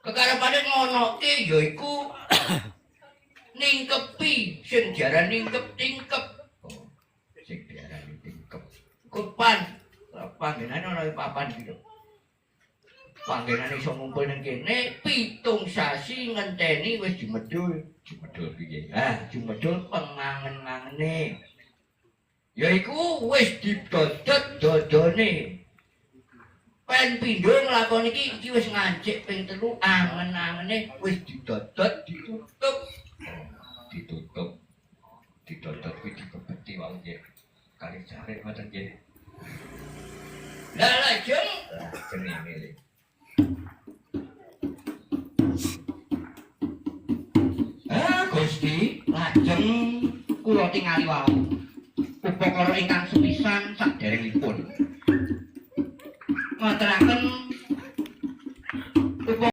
Kekarepane ngonoke yaiku ningkepi sing diarani ningkep tingkep. Oh, sing diarani tingkep. Kupan panggenane ana ing papan iki lho. Panggenane iso ngumpul ning kene 7 sasi ngenteni wis jumedul. Jumedul piye? Ah, jumedul pengangen-angene. Yaiku wis didodot dodone. Pen pindho nglakoni iki iki wis ngancik ping 3 angen-angene wis didodot ditutup. Ditutup. Didodot kuwi dibebeti wae nggih. Kali jarik ngoten nggih. Lah lajeng lajeng ngene lho. Ah Gusti, lajeng kula tingali wau. Upakara ingkang sepisan saderengipun. Ngaturaken